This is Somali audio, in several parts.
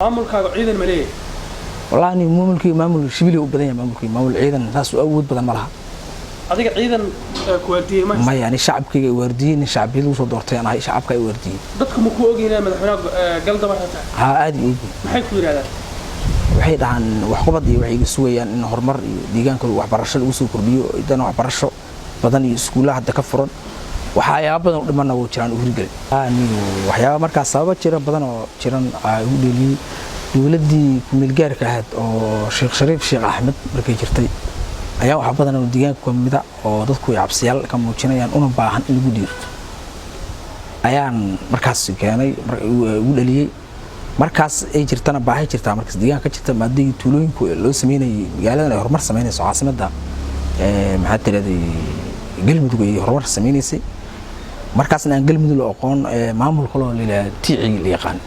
Maamulkaaga ciidan ma leeyahay? Wallahi ni maamulkii maamul shibili u badan yahay, maamulkii maamul ciidan saas u awood badan ma laha. Adiga ciidan ku waardiyey ma? Maya, ani shacabkayga ay waardiyey, nin shacbiyad lagu soo doortay aan ahay, shacabka ay waardiyey. Dadku ma ku ogyihiin madaxweynaha Galdabara tahay? Haa, aad iyo ogi. Maxay ku yidhahdaan? Waxay dhahaan waxqabad iyo waxay iga sugayaan in horumar iyo deegaanka waxbarasho lagu soo kordhiyo, dana waxbarasho badan iyo iskuullaha hadda ka furan, waxyaaba badan u dhimanna wuu jiraan u hirgelin. Waxyaaba markaas sababa jira badan oo jiran aa igu dheeliyey dowladdii kumeelgaarka ahayd oo Sheekh Shariif Sheekh Axmed markay jirtay ayaa wax badan oo deegaanka ka mida oo dadku ay cabsiyaal ka muujinayaan una baahan in lagu dhiirto ayaan markaas keenay, igu dhaliyey. Markaas ay jirtana baahi jirtaa markaas deegaanka ka jirta, maadii tuulooyinku loo sameynayay magaaladan ay horumar sameynayso, caasimadda maxaa tiraday Galmudug ay horumar sameynaysay. Markaasna aan Galmudug la aqoon, maamul kaloo la yidhaahdo Tiici la yaqaan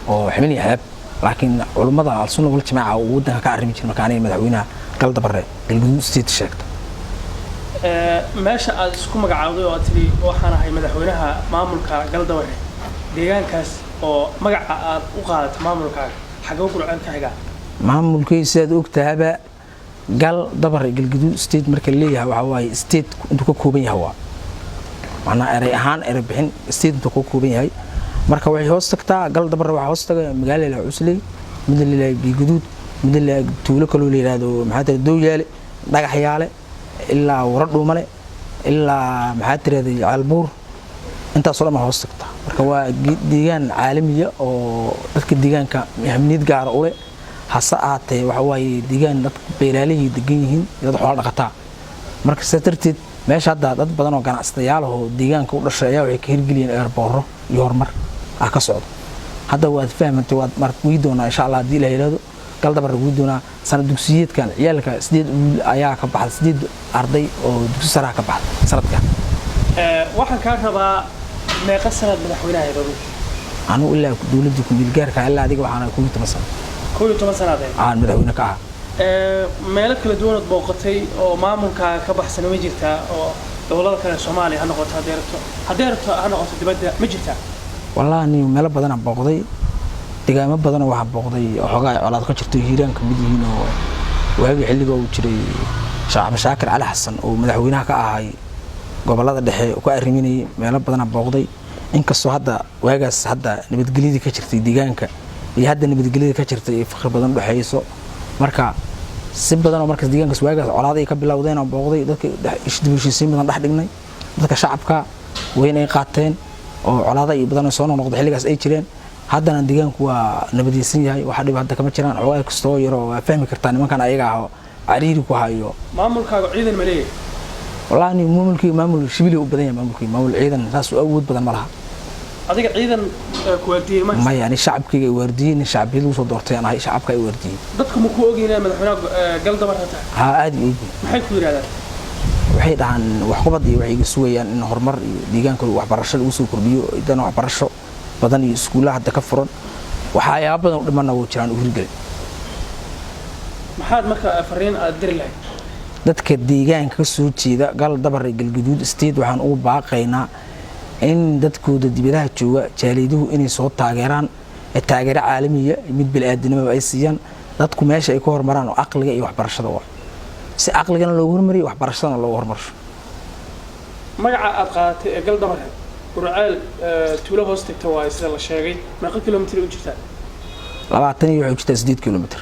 oo xubin iyo xeeb, laakiin culummada Al-Sunna wal Jamaaca uu waddanka ka arrimi jiray. Marka aniga madaxweynaha Galdabare Galmudug State sheegta. Meesha aad isku magacaawday oo aad tidhi waxaan ahay madaxweynaha maamulka Galdabare, deegaankaas oo magaca aad u qaadato maamulkaaga xagee Gurceel ka xigaa? Maamulkii sidaad og tahaba Gal Dabare Galgaduud State marka la leeyahay, waxaa waaye state intuu ka kooban yahay, waa macnaa erey ahaan erey bixin state intuu ka kooban yahay. Marka waxay hoos tagtaa Gal Dabare, waxaa hoos taga magaalo la Cusley, midna la yidhahdo Biiguduud, midna la tuulo kaloo la yidhahdo maxaa tira Dowyaale, Dhagaxyaale, ilaa Wara Dhuumale, ilaa maxaa tirahday Ceelbuur, intaasoo dhan baa hoos tagtaa. Marka waa deegaan caalamiya oo dadka deegaanka ahmiyad gaara u leh. Hase ahaatee waxa waaye deegaan dadka beeraalihii degan yihiin, dad xoola dhaqataa. Marka sidaa darteed meesha hadda dad badan oo ganacsatayaal oo deegaanka u dhashay ayaa waxay ka hirgeliyeen airboorro iyo horumar ah ka socdo. Hadda waad fahmantay, waad marka wii doonaa insha Allah haddii la yidhaahdo Galdabar wii doonaa. Sanad dugsiyeedkan ciyaalka 8 wiil ayaa ka baxday, 8 arday oo dugsi saraha ka baxday sanadkan. Waxaan kaa rabaa, meeqa sanad madaxweynaha ahayd adigu? Anigu ilaa dowladdii ku-meelgaarka ilaa adiga waxaan 11 sano. 11 sanaad ahayd? Aan madaxweyne ka ahaa. Meelo kala duwanood booqatay oo maamulkaaga ka baxsana ma jirtaa, oo gobollada kale Soomaaliya ha noqoto, haddii rabto ha noqoto dibadda, ma jirtaa? Wallahi ni meelo badanaan booqday, deegaamo badanoo waxaan booqday oo xoogaa ay colaad ka jirto, Hiiraan ka mid yihiin, oo waagii xilliga uu jiray Sheekh Axmed Shaakir Cali Xasan oo madaxweynaha ka ahay gobollada dhexe oo ka arriminayay. Meelo badanaan booqday, inkastoo hadda waagaas hadda nabadgelyadii ka jirtay deegaanka iyo hadda nabadgelyada ka jirtay ay faqri badan udhexeeyso. Marka si badan oo markaas deegaankaas waagaas colaad ay ka bilowdeen aan booqday, dadka dib u heshiisiin badan dhex dhignay, dadka shacabka weyn ay qaateen oo colaada iyo badan oo soo noqnoqday xilligaas ay jireen. Haddana deegaanku waa nabadiyeysan yahay, waxa dhib hadda kama jiraan. Xoogaa kastoo yaroo waa fahmi kartaa nimankan ayaga ah oo cariiri ku hayo. Maamulkaaga ciidan ma leeyahay? Wallahi ni maamulkii maamul shibili u badan yahay, maamulkii maamul ciidan saas u awood badan ma laha. Adiga ciidan ku waardiyey ma? Maya, ani shacabkayga ay waardiyey, nin shacbiyad lagu soo doortay aan ahay, shacabka ay waardiyey. Dadku ma ku ogyihiin madaxweynaha Galdabara tahay? Haa, aad iyo ogi. Maxay ku yidhahdaan? Waxay dhahaan waxqabad iyo waxay iga sugayaan in horumar iyo deegaanka waxbarasho lagu soo kordhiyo, dana waxbarasho badan iyo iskuullaha hadda ka furan, waxyaaba badan u dhimanna wuu jiraan u hirgelin. Maxaad marka fariin aad diri lahayd? Dadka deegaanka ka soo jeeda Gal Dabare Galgaduud State waxaan ugu baaqaynaa in dadkooda dibadaha jooga, jaaliyaduhu, inay soo taageeraan, taageero caalamiya mid bini'aadanimaba ay siiyaan. Dadku meesha ay ku horumaraan oo aqliga iyo waxbarashada waa si aqligana loogu hormariyo, waxbarashadana loogu horumarsho. Magaca aad qaadatay ee Galdabare, Gurceel tuulo hoos tagta waaye sida la sheegay, meeqa kilomitir u jirtaa? 20 iyo waxay u jirtaa 8 kilomitr.